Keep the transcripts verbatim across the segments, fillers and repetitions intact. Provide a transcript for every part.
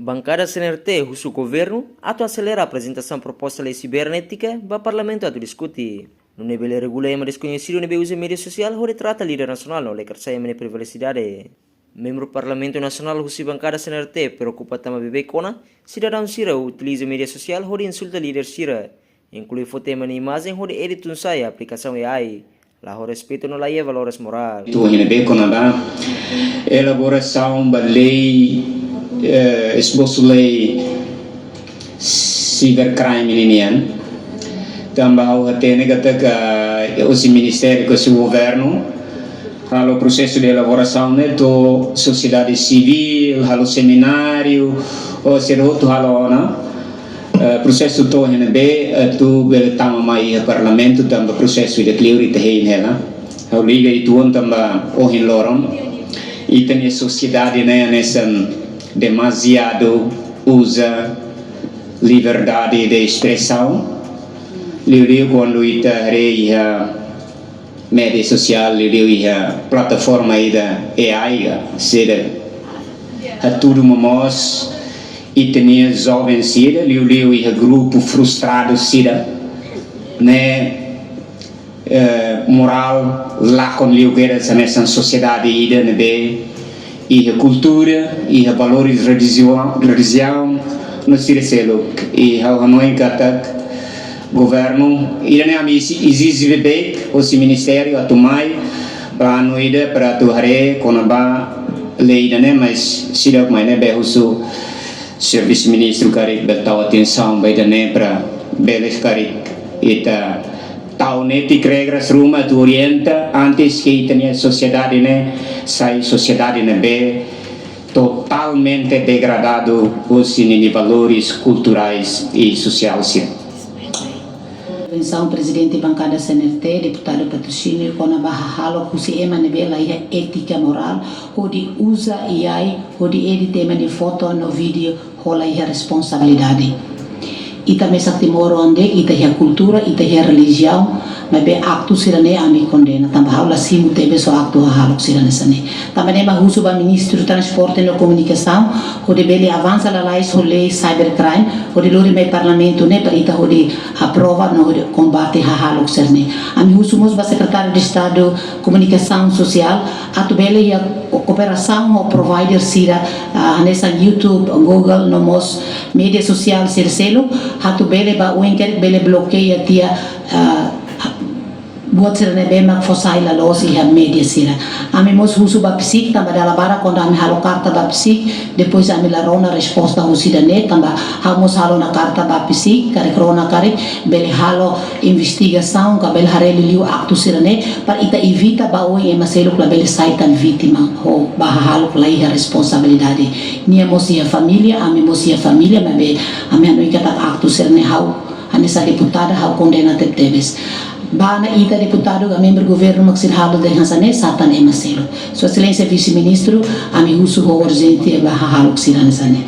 Bankada C N R T husu governu atu aselera aprezentasaun proposta lei sibernétika ba Parlamentu atu diskute. Nune'e bele regula ema deskoñesidu ne'ebé uza média sosiál hodi trata líder nasionál no lekar sai ema nia privasidade. Membru Parlamentu Nasionál husi bankada C N R T preokupa tanba beibeik ona sidadaun sira utiliza média sosiál hodi insulta líder sira, inklui foti ema nia imajen hodi edit tun-sai aplikasaun A I, la ho respeitu no la iha valores morál. Ita ohin ne'ebé kona-ba elaborasaun ba lei, eh, esbosu lei cybercrime ninian. Tanba ha'u hatene katak, eh, husi ministériu ka husi governu halo prosesu de elaborasaun ne'e to'o sosiedade sivíl, halo semináriu, ho sira hotu halo ona. Eh, prosesu to'o iha ne'ebé, eh, atu bele tama mai iha Parlamentu tanba prosesu ida kleur ita hein hela. Ha'u liga uitoan tanba ohin loron ita-nia sosiedade ne'e hanesan demasiadu uza liberdade de espresaun. Liuliu kuandu ita haree iha média sosiál, liuliu iha plataforma ida A I ka, sira hatudu momoos ita-nia joven sira, liuliu iha grupu frustradu sira, ne'e, eh, morál lakon liu kedas hanesan sosiedade ida ne'ebé iha kultura, iha valores relijiaun, relijiaun, no sira seluk. I ha'u hanoin katak governu, ida-ne'e ami ezi-, ezije beibeik husi ministériu atu mai planu ida para atu haree kona-ba lei ida-ne'e, mas seidauk mai ne'ebé husu señór vise-ministru karik bele tau atensaun ba ida-ne'e para bele karik ita tau netik regras ruma atu orienta antes ke ita-nia sosiedade ne'e sai sosiedade ne'ebé totalmente degradadu husi ninia valores kulturais i sosiál sira. Intervensaun Prezidente Bankada C N R T, Deputadu Patrocínio, kona-ba hahalok husi ema ne'ebé la iha étika morál, hodi uza A I, hodi edit ema nia foto no vídeo, ho la iha responsabilidade. Ita mesak timoroan de'it, ita iha kultura, ita iha relijiaun, maibé aktu sira-ne'e ami kondena, tanba ha'u la simu tebes ho aktu hahalok sira hanesan ne'e. Tanba ne'e mak husu ba Ministru Transporte no Komunikasaun, hodi bele avansa lalais ho lei cybercrime, hodi lori mai Parlamentu ne'e para ita hodi aprova no hodi kombate hahalok sira-ne'e. Ami husu mós ba Sekretáriu de Estadu Komunikasaun Sosiál, atu bele iha ko-, kooperasaun ho provider sira, ah, hanesan YouTube, Google, no mós média sosiál sira seluk, atu bele ba oin karik bele blokeia tiha, ah, buat sira ne'ebé mak fó sai la loos iha média sira. Ami mós husu ba PCIC, tanba dala barak kuandu ami halo karta ba PCIC, depois ami la rona resposta husi ida-ne'e, tanba ha'u mós halo ona karta ba PCIC, karik rona karik bele halo investigasaun, ka bele haree liuliu aktu sira-ne'e, para ita evita ba oin ema seluk labele sai tan vítima ho ba hahalok la iha responsabilidade. Nia mós iha família, ami mós iha família, maibé ami hanoin katak aktu sira-ne'e ha'u hanesan deputada ha'u kondena tebetebes. Ba ona ita deputadu ka membru governu mak sira halo de'it hanesan ne'e, sá tan ema seluk. Sua Exelénsia Vise-Ministru, ami husu ho urjente ba hahalok sira hanesan ne'e.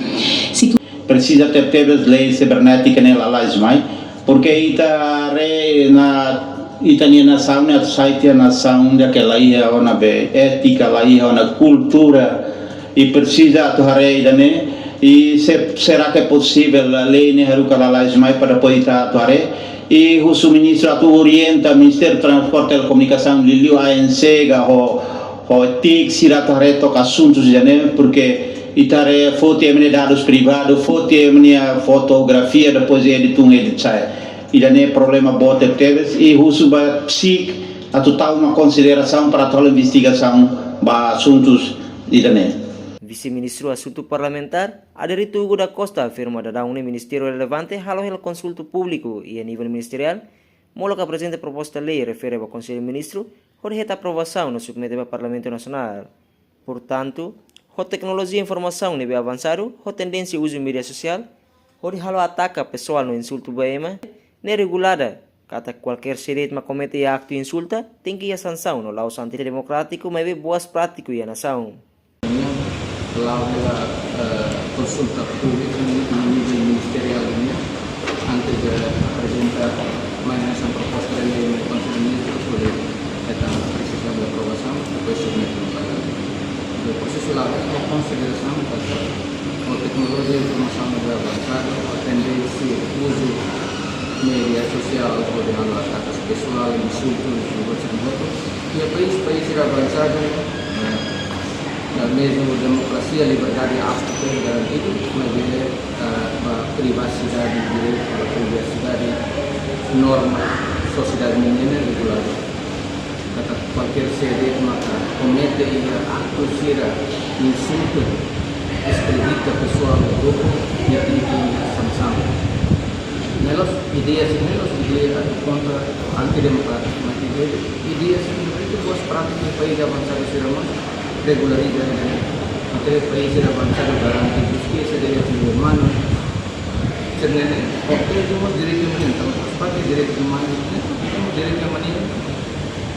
Siku- Presiza tebetebes lei sibernétika ne'e lalais mai, porke ita haree ona ita-nia nasaun ne'e atu sai tiha nasaun ida ke la iha ona be étika, la iha ona kultura, i presiza atu haree ida-ne'e, i se, será que é possível lei ne'e haruka lalais mai para depois ita atu haree, i husu ministru atu orienta Ministériu Transporte Telekomunikasaun, liuliu A N C ka ho, ho TIC sira atu haree took asuntu ida-ne'e, porke ita haree foti ema nia dadus privadu, foti ema nia fotografia, depois edit tun edit sai. Ida-ne'e problema boot tebes, i husu ba PCIC atu tau ona konsiderasaun para atu halo investigasaun ba asuntus ida-ne'e. Vise-Ministru Asuntu Parlamentár, Aderito Hugo da Costa, afirma daudaun ne'e ministériu relevante halo hela konsulta públiku iha nivel ministeriál, molok aprezenta proposta lei refere ba Konsellu Ministru, hodi hetan aprovasaun no submete ba Parlamentu Nasionál. Portantu, ho teknolojia informasaun ne'ebé avansadu, ho tendénsia uzu média sosiál hodi halo ataka pesoál no insultu ba ema, ne'e regulada, katak kualkér sé de'it mak komete aktu insulta, tenke iha sansaun no la'ós antidemokrátiku, maibé boas prátiku iha nasaun. La'o hela, eh, konsulta públiku iha nivel ministeriál nian, antes de aprezenta mai hanesan proposta lei ba Konsellu Ministru, hodi hetan presiza aprovasaun, depois submete ba Parlamentu. Prosesu la'o hela ho konsiderasaun ba Teknolojia informasaun ne'ebé avansadu, tendénsia uzu média sosiál hodi halo atakus pesoál, insultu, i buat sira hotu. Iha país, país sira avansadu, eh, no mezmu demokrasia, liberdade absoluta garantidu, maibé, eh, ba privasidade, direitu ba privasidade, norma sosiedade ninian reguladu. Katak kualkér sé de'it maka komete iha aktu sira, insulta, deskredita pesoál ou grupu, nia tenke iha sansaun. Ne'e la'ós ideia sira, ne'e la'ós ideia atu kontra, antidemokrátiku, maibé ideia sira ne'ebé boas prátika país avansadu sira mós regulariza, ne'e. Entaun país sira avansadu garante justisa, direitus umanus, sira-ne'e, oke, itu mós direitu umanu, entaun, parte direitu umanu, ne'e, direitu umanu,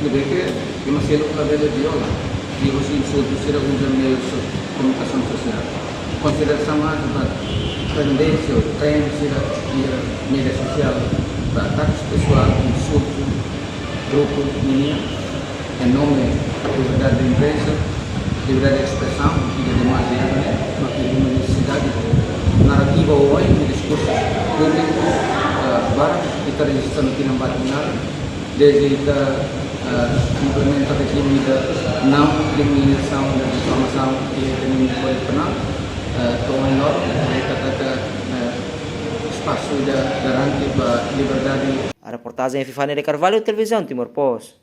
ne'ebé ke ema seluk labele viola, i uza insultu sira uza meius so-, komunikasaun sosiál. Konsiderasaun ba tendénsia, tren sira iha média sosiál, ba atakus pesoál, insultu, grupu ninian, em nome liberdade de imprensa, liberdade de expressão, i demais, ne'e, maka iha nesesidade narrativa ou em diskursu públiku, eh, barak ita rejistasaun tinan ba tinan, dezde ita, eh, implementa regime de não criminalização da difamação iha Kódigu Penál, eh, to'o ohin loron, eh, ita, ita, eh, espasu ida garante ba liberdade. Reportajen Epifania de Carvalho, Televizaun Timor Post.